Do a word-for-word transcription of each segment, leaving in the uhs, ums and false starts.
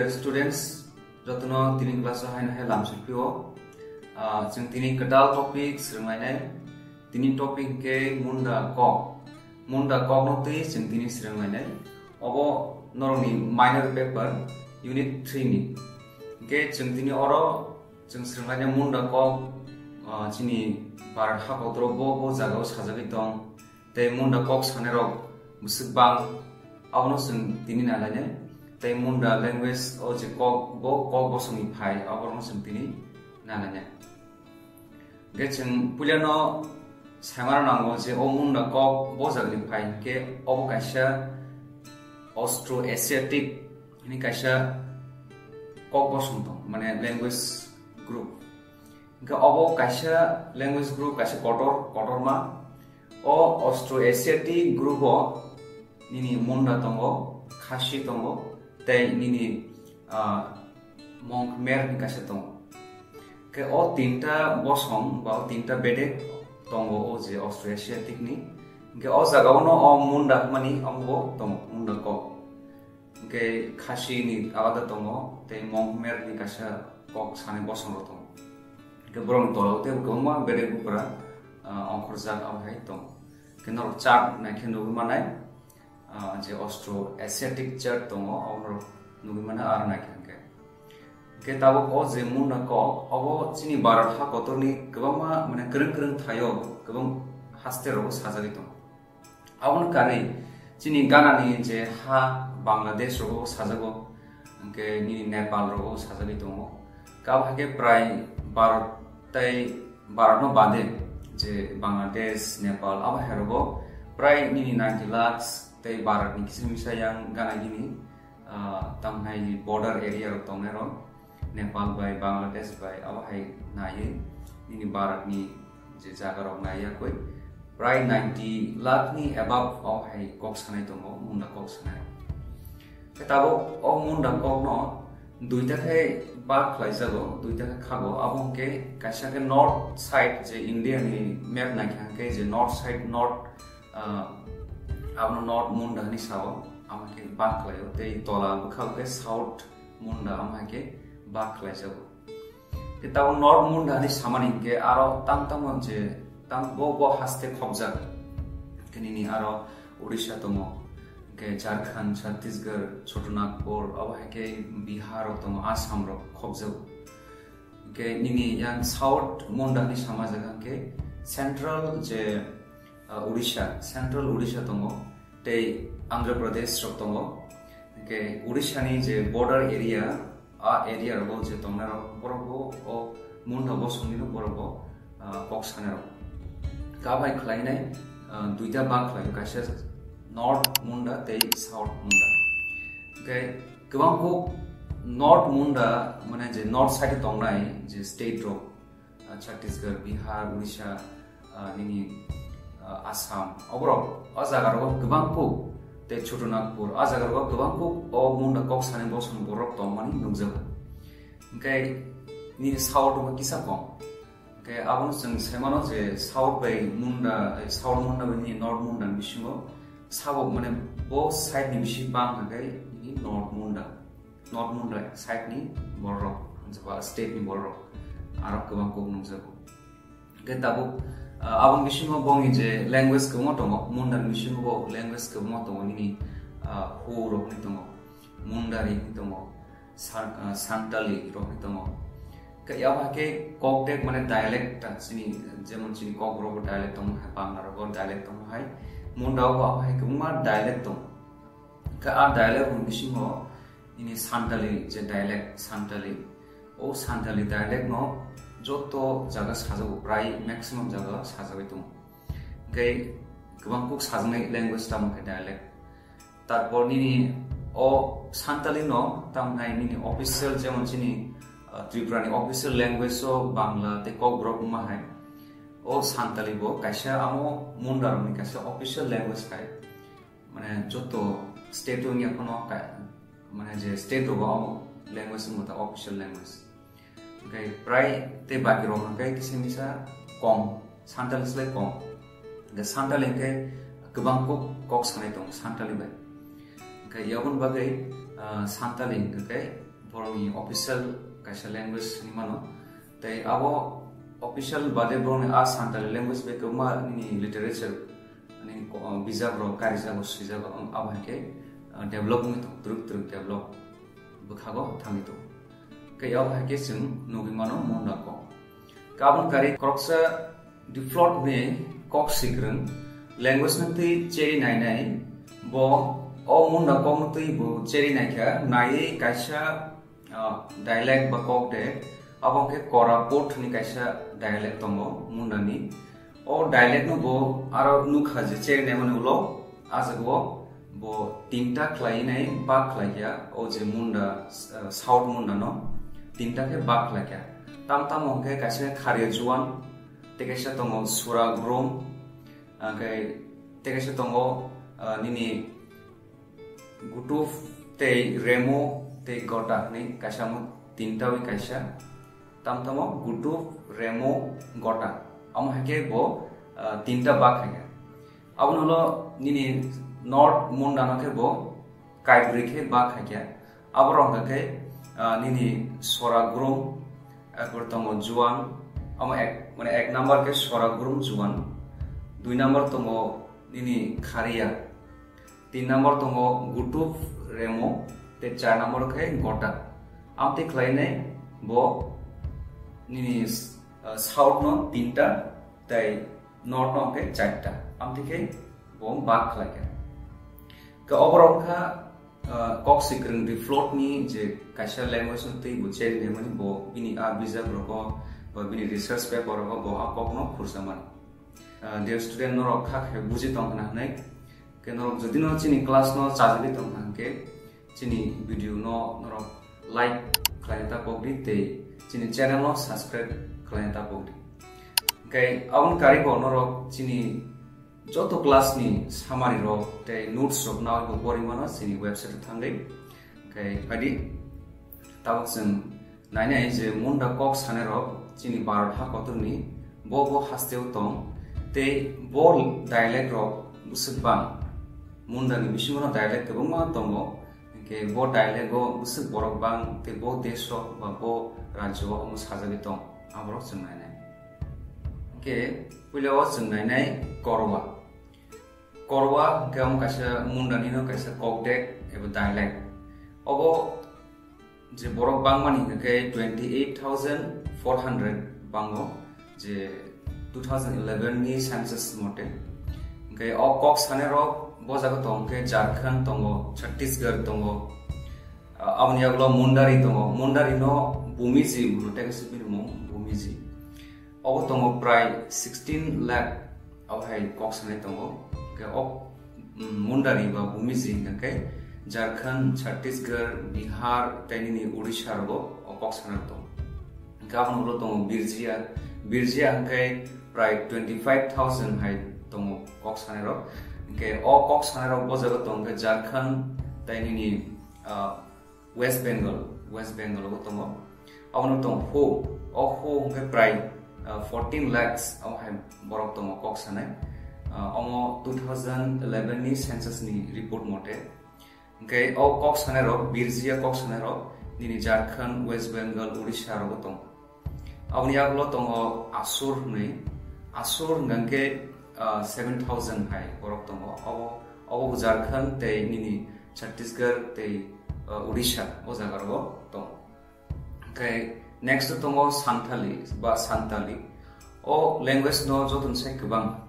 Students, jotono tini class o haino hai lamsok phio. Ah, chwng tini kwtal topic swrwnglainai. Tini topic hwnkhe Munda kok. Munda kokno twi chwng tini swrwnglainai. Obo norokni minor paper, unit three ni. Hwnkhe chwng tini oro chwng swrwnglainai Munda kok, ah, chini Bharat hakotoro bo, bo jagao sajagwi tong. Tei Munda kok sanairok bwswk bang, abono chwng tini nailainai. Tei Munda language o je kok, bo kok bosongni phai, abono chwng tini nailainai. Hwnkhe chwng puilano saimano nango je o Munda kok bo jagani phai, hwnkhe obo kaisa Austro-Asiatic hwnwi kaisa kok bosong tong, mane language group. Hwnkhe obo kaisa language group, kaisa kotor, kotorma. O Austro-Asiatic group o nini Munda tongo, Khasi tongo, tei nini, ah, Mong Khmer ni kaisa tongo. Khe o tinta bosong ba o tinta bedek tongo o je Austro-Asiatic ni. Hwnkhe o jaga o no o Munda hwnmani omo bo tongo, Munda kok. Hwnkhe Khasi ni alada tongo, tei Mong Khmer ni kaisa kok sanai bosong rok tongo. Hwnkhe borok ni tola o tei kwbangma bedek bupra, ah, ongkhorjak abo hai tongo. Hwnkhe norok chart naikhe nugwi manai, ah, je Austro-Asiatic chart tongo, abo norok nugwi mano aro naikhe hwnkhe. Hwnkhe tabuk o je Munda kok, obo chini Bharat ha kotorni kwbangma, mane, kwrwng kwrwng thaio kwbang haste rogo sajagwi tongo. Aboni karwi chini Ghana ni je ha Bangladesh rogo sajago, hwnkhe nini Nepal rogo sajagwi tongo. Kabo hai khe prai Bharat tei Bharat no bade je Bangladesh, Nepal abo hai rogo prai nini ninety lakhs tei Bharat ni kisa misa yang Ghana gini, ah, tamhnai border area rok tongnai rok. Nepal bai Bangladesh bai abo hai naiwi nini Bharat ni je jaga rok naiya koi prai ninety lakh ni above o hai kok sanai tongo, Munda kok sanai. Khe tabuk o Munda kok no duita khe bak khlai jago, duita khe khago, abo hwnkhe kaisa khe north side je India ni map naikha hwnkhe je north side, north, ah, abono North Munda hwnwi sao, abo khe bak khlaio, tei tola bwkha khe South Munda, amo hai khe bak khlai jago. Khe tabuk North Munda hwnwi samani hwnkhe aro tang tamo je tang bo bo haste khobjak. Khe nini aro Odisha tongo, hwnkhe Jharkhand, Chhattisgarh, Chotanagpur, abo hai khe Bihar rok tongo, Assam rok khobjago. Hwnkhe nini yang South Munda hwnwi sama jaga hwnkhe Central je, ah, Odisha, Central Odisha tongo, tei Andhra Pradesh rok tongo. Hwnkhe Odisha ni je border area, a area rogo je tongnai rok, borok bo o Munda bosong ni no borok bo, ah, kok sanai rok. Kabai khlainai, ah, duita bak khlaio, kaisa North Munda tei South Munda. Hwnkhe kwbang kuk North Munda, mane je north side tongnai je state rok, ah, Chhattisgarh, Bihar, Odisha, ah, nini, ah, Assam, oborok o jaga rogo kwbang kuk tei Chotanagpur, o jaga rogo kwbang kuk o Munda kok sanai bosong borok tongmani nukjago. Hwnkhe nini South o kisa kom. Hwnkhe abono chwng saimano je South bai Munda, eh, South Munda bai nini North Munda ni bisingo sabo, mane bo side ni bisi bang hwnkhe nini North Munda. North Munda side ni borok, ba state ni borok, aro kwbang kok nukjago. Hwnkhe tabuk, ah, aboni bisingo bongni je language kwbangma tongo, Munda ni bisingo bo language kwbangma tongo, nini, ah, Ho rok ni tongo, Mundari ni tongo, San-, ah, Santali rok ni tongo. Khe abo hai khe kok tek mane dialect ta chini, jemon chini Kokborok bo dialect tongo hai, Bangla rok bo dialect tongo hai, Munda bo abo hai kwbangma dialect tongo. Khe a dialect ni bisingo nini Santali je dialect, Santali, o Santali dialect no joto jaga sajago, prai maximum jaga sajagwi tongo. Hwnkhe kwbang kuk sajaknai language tamo khe dialect. Tarpor nini o Santali no tamnai nini official, jemon chini, ah, Tripura ni official language o Bangla tei Kokborok wngma hai. O Santali bo kaisa amo Munda rok ni kaisa official language hai. Mane joto state wngya phano ka-, mane je state rogo amo language wngmo ta official language. Hwnkhe prai tei baki rok hwnkhe kisa misa kom, Santali slai kom. Hwnkhe Santali hwnkhe kwbang kok, kok sanai tongo Santali bai. Hwnkhe yaboni bagwi, ah, Santali hwnkhe borokni official kaisa language hinwi mano. Tei abo official bade borokni a Santali language bai kwbangma nini literature, ani ko-, bijap rok karijago, swijago, ang abo hai khe, ah, develop wngwi tongo, twrwk twrwk develop bwkhago thangwi tongo. Tei abo hai khe chwng nugwi mano Munda kok. Kabun kari khoroksa Diphthong ni kok sikrwng, language no twi cheri nainai, bo o Munda kok no twi bo cheri naikha, naiwi kaisa, ah, dialect ba kok de, abo khe Koraput ni kaisa dialect tongo Munda ni. O dialect no bo aro nukha je cheri naimani ulo, ah jaga o bo tinta khlai nai bak khlai kha, o je Munda, ah, South Munda no tinta khe bak khlai kha. Tam tamo hwnkhe kaisa khe Kharia Juan, tei kaisa tongo Sura Grum, ah, khe tei kaisa tongo, ah, nini Gutup tei Remo tei Gota hinwi kaisa mo tinta wi kaisa. Tam tamo Gutup, Remo, Gota. Amo hai khe bo, ah, tinta bak hai khe. Abono ulo nini North Munda no khe bo kaibrwi khe bak hai khe. Abo rok hwnkha khe, ah, nini Sora Grum, erpor tongo Juan, amo ek, mane ek number khe Sora Grum Juan, dui number tongo nini Kharia, tin number tongo Gutup Remo, tei char number khe Gota. Amtwi khlainai bo nini, ah, South no tinta tei North no hwnkhe charta, amtwi khe bo bak khlai kha. Khe oborok wngkha, ah, kok sikrwng Diphthong ni je kaisa language no twi bo cheri naimani, bo bini a bijap rogo ba bini research paper rogo bo a kok no khursa mani. Ah, dear student, norok kha khe buji tong khna hwnwi, khe norok jodi no chini class no chajagwi tong khna hwnkhe, chini video no norok like khlaina ta pokdi tei chini channel no subscribe khlaina ta pokdi. Hwnkhe aboni karibo norok chini joto class ni summary rok tei notes rok naiwi bo pori mano chini website o thangwi. Hwnkhe phaidi, tabuk chwng nainai je Munda kok sanai rok chini Bharat ha kotor ni bo bo haste o tong tei bo dialect rok bwswk bang. Munda ni bisingo no dialect kwbangma tongo. Hwnkhe bo dialect o bwswk borok bang tei bo desh o ba bo rajyo o omo sajagwi tong, aborok chwng nainai. Hwnkhe puila o chwng nainai Korwa. Korwa hwnkhe omo kaisa Munda ni no kaisa kokdek eba dialect. Obo je borok bangmani hwnkhe twenty eight thousand four hundred bango. Je two thousand eleven ni census mote. Hwnkhe o kok sanai rok bo jaga tong khe Jharkhand tongo, Chhattisgarh tongo, ah, aboni yagulo Mundari tongo. Mundari no Bhumiji buno, tei kaisa bini mung Bhumiji. Obo tongo prai sixteen lakh, abo hai kok sanai tongo. Hwnkhe o mm, Mundari ba Bhumiji hwnkha khe Jharkhand, Chhattisgarh, Bihar tei nini Odisha rogo o kok sana tongo. Hwnkhe aboni ulo tongo Birjia, Birjia hwnkhe prai twenty five thousand hai tongo kok sanai rok. Hwnkhe o kok sanai rok bo jaga tongo khe Jharkhand tei nini, ah, West Bengal, West Bengal o tongo. Abono tong Ho, o Ho hwnkhe prai, ah, fourteen lakhs abo hai borok tongo kok sanai. Ah, omo two thousand eleven ni census ni report mote. Hwnkhe o kok sanai rok, Birjia kok sanai rok, nini Jharkhand, West Bengal, Odisha rogo tongo. Aboni yagulo tongo Asur hwnwi. Asur hwnkha khe, ah, seven thousand hai borok tongo. Obo, obo Jharkhand tei nini Chhattisgarh tei, ah, Odisha o jaga rogo tongo. Hwnkhe next tongo Santali ba Santali. O language no joto ni sai kwbang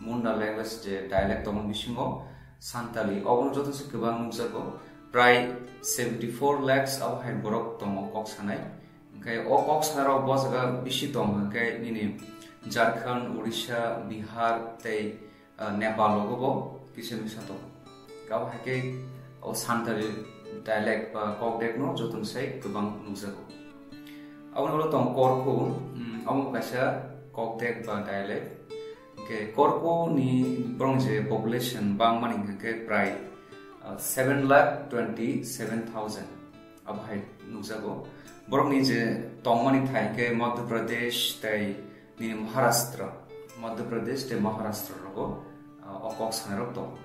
Munda language je dialect tongo bisingo Santali. Obo no joto ni sai kwbang nukjago. Prai seventy four lakhs abo hai borok tongo kok sanai. Hwnkhe o kok sanai rok bo jaga bisi tong hwnkhe nini Jharkhand, Odisha, Bihar tei, ah, Nepal rogo bo kisa misa tong. Abo hai khe o Santali dialect ba kokdek no joto ni sai kwbang nukjago. Aboni ulo tong Korku, mm, abo kaisa kokdek ba dialect. Hwnkhe Korku ni borok je population bangmani hwnkhe prai, ah, seven lakh twenty seven thousand. Abo hai nukjago. Borokni je tongmani thai hwnkhe Madhya Pradesh tei nini Maharashtra, Madhya Pradesh tei Maharashtra rogo, ah, o kok sanai rok tongo.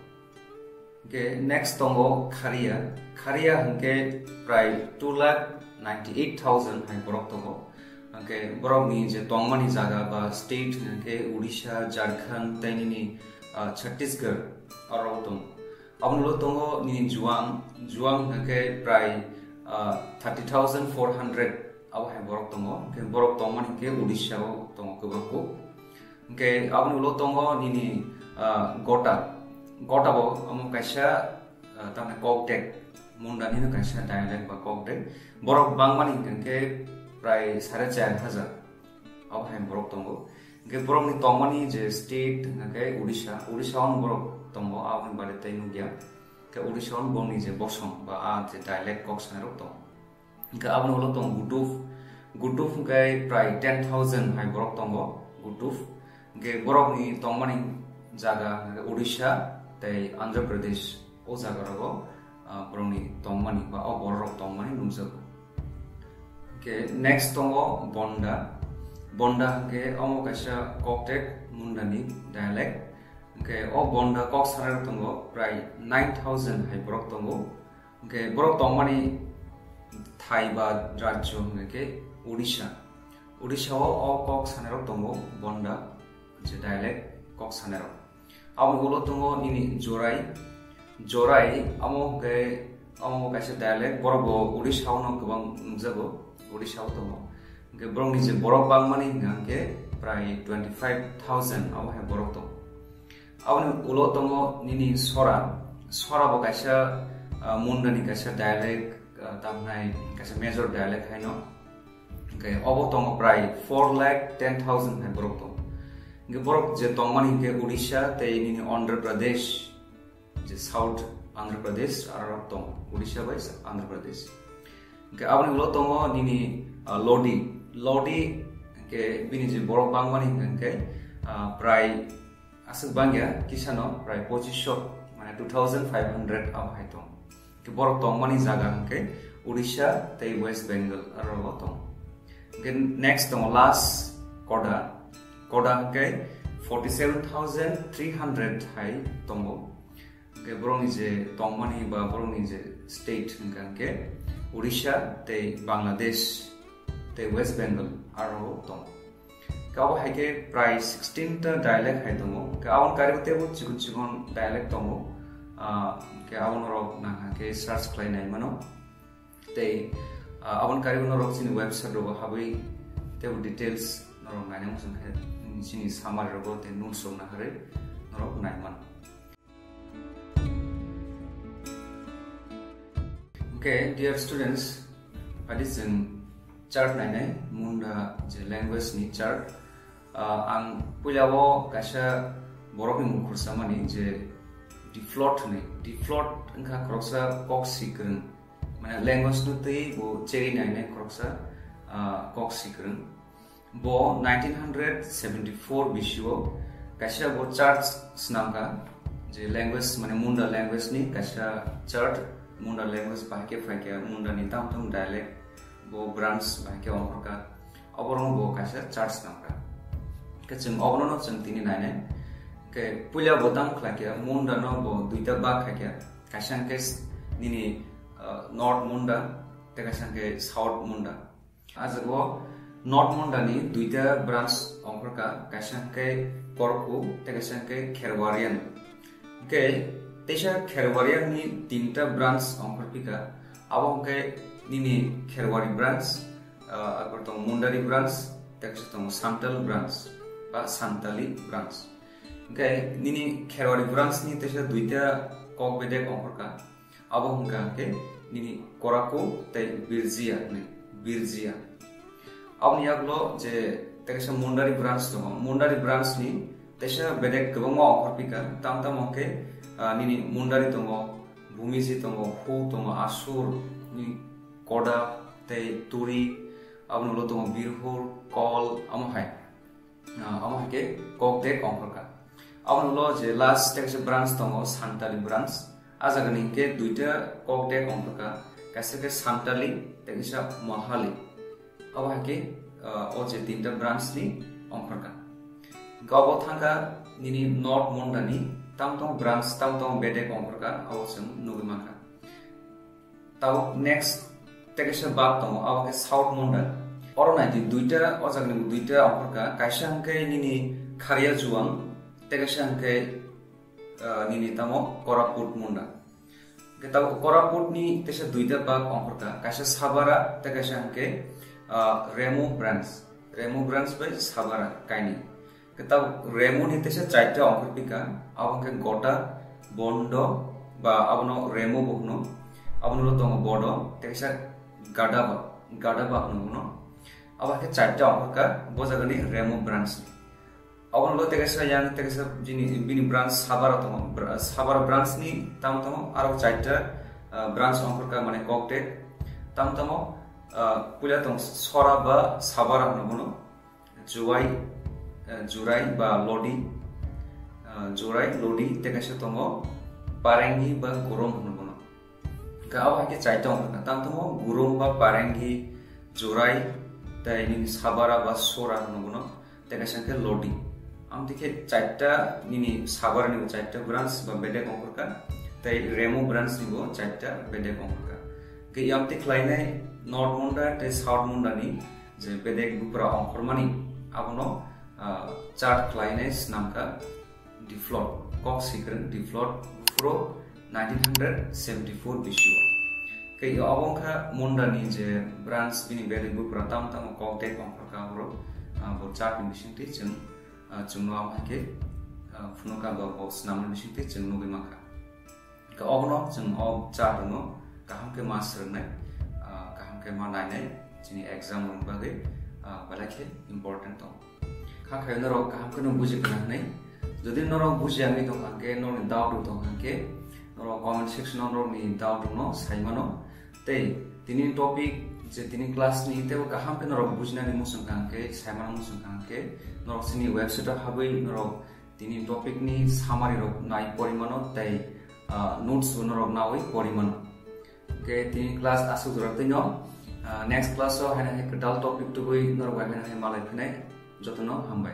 Hwnkhe next tongo Kharia. Kharia hwnkhe prai two lakh ninety eight thousand hai borok tongo. Hwnkhe borokni je tongmani jaga ba state hwnkhe Odisha, Jharkhand tei nini, ah, Chhattisgarh aro tongo. Aboni ulo tongo nini Juang, Juang hwnkhe prai, ah, thirty thousand four hundred abo hai borok tongo. Hwnkhe borok tongmani hwnkhe Odisha o tongo kwbang kuk. Hwnkhe aboni ulo tongo nini, ah, Gota. Gota bo omo kaisa, ah, tamni Koktek, Mundani no kaisa dialect ba Koktek. Borok bangmani hwnkhe prai sare char hajar. Abo hai borok tongo. Hwnkhe borokni tongmani je state hwnkhe Odisha, Odisha o borok tongo, aboni bade tei nukya. Hwnkhe Odisha o borokni je bosong ba a je dialect kok sanai rok tongo. Hwnkhe aboni ulo tongo Gutuf. Gutuf hwnkhe prai ten thousand hai borok tongo, Gutuf. Hwnkhe borokni tongmani jaga hwnkhe Odisha tei Andhra Pradesh, o jaga rogo, ah, borokni tongmani ba o borok rok tongmani nukjago. Hwnkhe next tongo Bonda. Bonda hwnkhe omo kaisa Koktek Mundani dialect. Hwnkhe o Bonda kok sanai rok tongo prai nine thousand hai borok tongo. Hwnkhe borok tongmani thai ba rajyo hwnkhe Odisha. Odisha o, o kok sanai rok tongo Bonda, je dialect kok sanai rok. Aboni ulo tongo nini Jorai. Jorai amo hwnkhe, amo kaisa dialect, borok bo Odisha o no kwbang nukjago, Odisha o tongo. Hwnkhe borokni je borok bangmani hwnkha hwnkhe prai twenty five thousand abo hai borok tongo. Aboni ulo tongo nini Sora. Sora bo kaisa, ah, Mundani kaisa dialect, ah, tamnai kaisa major dialect haino. Hwnkhe obo tongo prai four lakh ten thousand hai borok tongo. Hwnkhe borok je tongmani hwnkhe Odisha tei nini Andhra Pradesh, je South Andhra Pradesh, aro rok tongo Odisha bai Andhra Pradesh. Hwnkhe aboni ulo tongo nini, ah, Lodi. Lodi hwnkhe bini je borok bangmani hwnkhe, ah, prai aswk bangya kisano prai pochisho, mane two thousand five hundred abo hai tong. Hwnkhe borok tongmani jaga hwnkhe Odisha tei West Bengal aro rogo tong. Hwnkhe next tongo last Koda. Koda hwnkhe forty seven thousand three hundred hai tongo. Hwnkhe borokni je tongmani ba borokni je state hwnkha hwnkhe Odisha tei Bangladesh tei West Bengal aro tongo. Hwnkhe abo hai khe prai sixteen ta dialect hai tongo. Hwnkhe aboni karibo teibo chikon chikon dialect tongo. Ah, hwnkhe abo norok nang hwnkhe search khlai nai mano. Tei, ah, aboni karibo norok chini website rogo habwi teibo details norok naina muchung khe chini summary rogo tei notes rok naharwi norok nai mano. Okay, dear students, phadi chwng chart nainai, Munda je language ni chart. Ah, ang puila o kaisa borok ni mung khursa mani je Diplot hwnwi. Diplot wngkha khoroksa kok sikrwng, mane language no twi bo cheri nainai khoroksa, ah, kok sikrwng. Bo nineteen hundred seventy four B C o kaisa bo chart swnamkha, je language, mane Munda language ni kaisa chart, Munda language bahai khe phaikha, Munda ni tamo tamo dialect bo branch bahai khe ongkhorkha, oborokno bo kaisa chart swnamkha. Khe chwng obono no chwng tini nainai. Khe puila bo tamo khlaikha, Munda no bo duita bak khaikha, kaisa hwnkhe nini, ah, North Munda, tei kaisa hwnkhe South Munda. Ah jaga o North Munda ni duita branch ongkhorkha, kaisa hwnkhe Korku tei kaisa hwnkhe Kherwarian. Hwnkhe teisa Kherwarian ni tinta branch ongkhorphikha, abo hwnkhe nini Kherwari branch, ah, arpor tongo Mundari branch, tei kaisa tongo Santal branch ba Santali branch. Hwnkhe nini Kherwari branch ni teisa duita kok bedek ongkhorkha. Abo hwnkha hwnkhe nini Koraku tei Birjia hwnwi, Birjia. Aboni yagulo je tei kaisa Mundari branch tongo, Mundari branch ni teisa bedek kwbangma ongkhorphikha, tamo tamo hwnkhe, ah, nini Mundari tongo, Bhumiji tongo, Hu tongo, Asur, ni Koda tei Turi, aboni ulo tongo Birhur, Kol, amo hai. Ah, amo hai khe kok dek ongkhorkha. Aboni ulo je last tei kaisa branch tongo, Santali branch. Ah jaga ni hwnkhe duita kok dek ongkhorkha, kaisa khe Santali tei kaisa Mohali. Abo hai khe, ah, o je tinta branch ni ongkhorkha. Hwnkhe obo thangkha nini North Munda ni tamo tamo branch, tamo tamo bedek ongkhorkha, abo chwng nugwi mankha. Tabuk next Tei kaisa bak tongo, abo khe south munda. Oro nai di, duita, o jagani bo duita ongkhorkha, kaisa hwnkhe nini kharya juang, tei kaisa hwnkhe, ah, nini tamo koraput munda. Hwnkhe tabuk koraput ni teisa duita bak ongkhorkha, kaisa sabara tei kaisa hwnkhe, ah, remo branch, remo branch bai sabara kainwi. Hwnkhe tabuk remo ni teisa chaita ongkhorphikha, abo hwnkhe gota, bondo, ba abono remo bo hwno, abono tongo bodo, tei kaisa gadaba, gadaba hwno bono. Abo hwnkhe chaita ongkhorkha, bo jagani remo branch ni. Abono bo tei kaisa yang tei kaisa bini, bini branch sabara tongo. Bra-, sabara branch ni tam tongo, aro chaita, ah, branch ongkhorkha, mane koktek tam tongo. Ah, puila tong sora ba sabara hwno bono. Juwai, ah, jurai ba lodi, ah, jurai, lodi tei kaisa tongo parengi ba gurom hwno bono. Hwnkhe abo hai khe chaita ongkhorkha. Tam tongo gurom ba parengi, jurai, tei nini sabara ba sora hwno bono. Tei kaisa khe lodi. Amtwi khe chaita nini sabarani bo chaita branch ba bedek ongkhorkha. Tei remo branch ni bo chaita bedek ongkhorkha. Hwnkhe amtwi khlainai north munda tei south munda ni je bedek bupra ongkhormani abono, ah, chart khlainai swnamkha. Diphlot, kok sikrwng Diphlot buphuru nineteen hundred seventy-four bisio. Khe abo wngkha munda ni je branch bini bedek bupra tam tamo koktek ongkhorkha oro, ah, bo chart ni bisingtwi chwng, ah, chwngno amo hai khe, ah, phunukha ba bo swnamni bisingtwi chwng nugwi mankha. Khe obono chwng o chart no kaham khe ma swrwngnai, ah, kaham khe ma nainai, chini exam rok bagwi, ah, belai khe important tongo. Kha khayo norok kaham kheno buji khna hwnwi. Jodi norok buji yangwi tongkha hwnkhe, norokni doubt rok tongkha hwnkhe, norok comment section o norokni doubt rokno sai mano. Tei tini topic je tini class ni teibo kaham khe norok bujinani muchung kha hwnkhe, sai mano muchung kha hwnkhe, norok chini website o habwi norok tini topic ni summary rok nai pori mano tei, ah, notes bo norok nawi pori mano. Hwnkhe tini class aswk jora twi no, ah, next class o haino hai kwtal topic tubui norok bai haino hai malai phinai. Jotono hambai.